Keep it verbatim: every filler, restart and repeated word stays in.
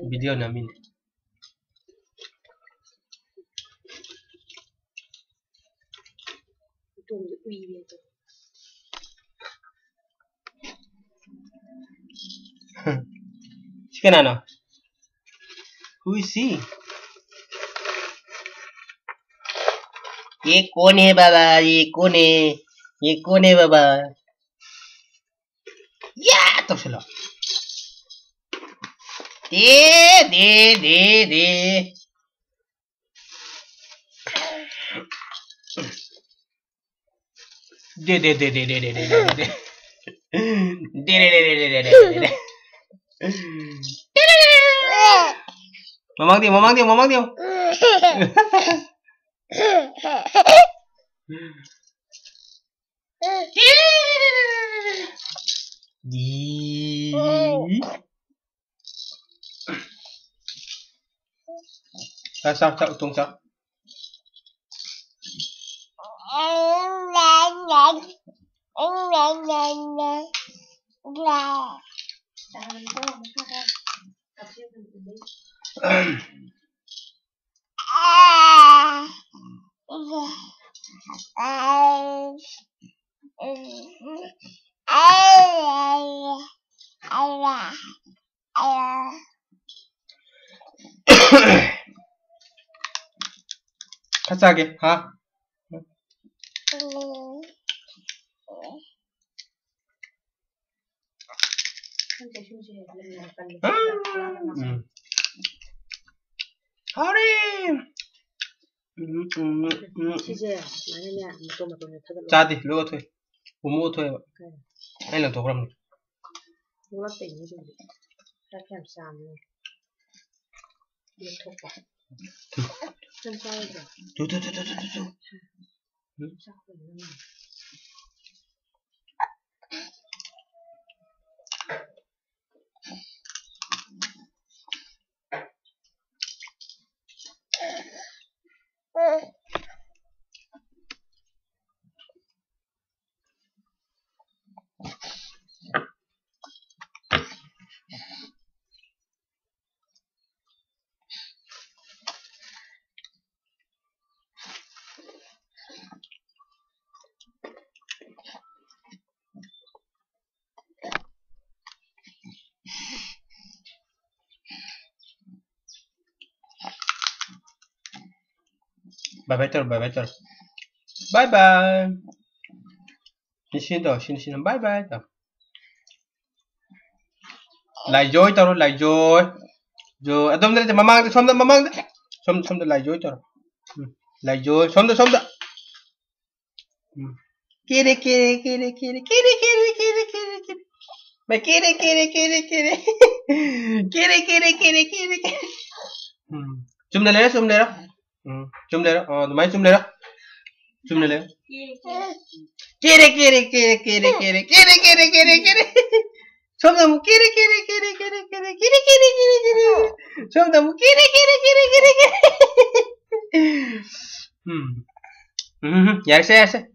Video ꯅꯝꯃꯤꯅꯦ꯫ ꯏꯇꯣꯝꯁꯦ ꯎꯏꯔꯦ ꯑꯗꯣ꯫ ꯁꯤ ꯀꯅꯥꯅꯣ? Who is he? ये कौन है बाबा? ये कौन है? ये कौन है बाबा? ꯌꯥ! ꯇꯧꯁꯤꯜꯂꯣ꯫ ꯗꯦ, ꯗꯦ, ꯗꯦ, ꯗꯦ꯫ ꯗꯦ, ꯗꯦ, ꯗꯦ, ꯗꯦ, ꯗꯦ, ꯗꯦ, ꯗꯦ, ꯗꯦ, ꯗꯦ꯫ ꯗꯦ, ꯗꯦ, ꯗꯦ, ꯗꯦ, ꯗꯦ, ꯗꯦ, ꯗꯦ, ꯗꯦ꯫ ꯃꯃꯥꯡꯗꯤ, ꯃꯃꯥꯡꯗꯤ, ꯃꯃꯥꯡꯗꯤ꯫ ꯗꯤ꯫ ꯆꯥ, ꯆꯥ, ꯆꯥ, ꯎꯇꯣꯡ ꯆꯥ꯫ ꯈꯔ ꯆꯥꯒꯦ, ꯍꯥ? ꯎꯝ꯫ ꯍꯥꯎꯔꯦ꯫ ꯎꯝ, ꯎꯝ, ꯎꯝ, ꯎꯝ꯫ ꯁꯤꯁꯦ ꯁꯨꯃꯥꯏꯅꯅꯦ, ꯃꯇꯣꯟ ꯃꯇꯣꯟꯁꯦ ꯊꯥꯗꯠꯂꯣ꯫ ꯆꯥꯗꯦ, ꯂꯣꯏ ꯑꯣꯠꯊꯣꯛꯑꯦ꯫ ꯄꯨꯝꯃꯣꯠ ꯑꯣꯠꯊꯣꯛꯑꯦꯕ꯫ ꯀꯩꯅꯣ? ꯑꯩ ꯂꯪꯊꯣꯛꯈ꯭ꯔꯕꯅꯤ꯫ ꯃꯣꯠꯂꯛꯇꯣꯏꯅꯤ ꯁꯤꯕꯨꯗꯤ꯫ ꯆꯥꯛ ꯌꯥꯝ ꯆꯥꯕꯅꯤ꯫ ꯂꯦꯛꯊꯣꯛꯄ꯫ ꯅꯪ ꯆꯥꯔꯣꯏꯗ꯭ꯔꯣ? Two, two, two. ꯆꯥꯛ ꯂꯣꯏꯔꯦ ꯅꯪ꯫ Bye bye ꯇꯧꯔꯣ, bye bye ꯇꯧꯔꯣ. Bye bye. ꯁꯤ ꯁꯤ ꯇꯧꯔꯣ, ꯁꯤꯅ ꯁꯤꯅ bye bye ꯇꯧꯔꯣ. ꯂꯥꯏꯖꯣꯏ ꯇꯧꯔꯣ, ꯂꯥꯏꯖꯣꯏ. ꯖꯣꯏ. ꯑꯗꯣꯝꯗ ꯅꯠꯇꯦ, ꯃꯃꯥꯡꯗ, ꯁꯣꯝꯗ, ꯃꯃꯥꯡꯗ. ꯁꯣꯝ, ꯁꯣꯝꯗ ꯂꯥꯏꯖꯣꯏ ꯇꯧꯔꯣ. ꯎꯝ. ꯂꯥꯏꯖꯣꯏ. ꯁꯣꯝꯗ, ꯁꯣꯝꯗ. ꯎꯝ. ꯀꯦꯔꯦ, ꯀꯦꯔꯦ, ꯀꯦꯔꯦ, ꯀꯦꯔꯦ, ꯀꯦꯔꯦ, ꯀꯦꯔꯦ, ꯀꯦꯔꯦ, ꯀꯦꯔꯦ, ꯀꯦꯔꯦ. ꯃꯥ ꯀꯦꯔꯦ, ꯀꯦꯔꯦ, ꯀꯦꯔꯦ, ꯀꯦꯔꯦ, ꯀꯦꯔꯦ. ꯀꯦꯔꯦ, ꯀꯦꯔꯦ, ꯀꯦꯔꯦ, ꯀꯦꯔꯦ, ꯀꯦꯔꯦ. ꯎꯝ. ꯆꯨꯝꯅ ꯂꯩꯔꯣ, ꯆꯨꯝꯅ ꯂꯩꯔꯣ. ꯎꯝ. ꯆꯨꯝ ꯂꯩꯔꯣ. ꯑꯣ, ꯑꯗꯨꯃꯥꯏꯅ ꯆꯨꯝ ꯂꯩꯔꯣ. ꯆꯨꯝꯅ ꯂꯩꯔꯣ. ꯀꯦꯔꯦ, ꯀꯦꯔꯦ, ꯀꯦꯔꯦ, ꯀꯦꯔꯦ, ꯀꯦꯔꯦ, ꯀꯦꯔꯦ, ꯀꯦꯔꯦ, ꯀꯦꯔꯦ, ꯀꯦꯔꯦ. ꯁꯣꯝꯗ ꯑꯃꯨꯛ ꯀꯦꯔꯦ, ꯀꯦꯔꯦ, ꯀꯦꯔꯦ, ꯀꯦꯔꯦ, ꯀꯦꯔꯦ, ꯀꯦꯔꯦ, ꯀꯦꯔꯦ, ꯀꯦꯔꯦ, ꯀꯦꯔꯦ. ꯁꯣꯝꯗ ꯑꯃꯨꯛ ꯀꯦꯔꯦ, ꯀꯦꯔꯦ, ꯀꯦꯔꯦ, ꯀꯦꯔꯦ, ꯀꯦꯔꯦ. ꯎꯝ. ꯎꯝ, ꯌꯥꯔꯁꯦ, ꯌꯥꯔꯁꯦ.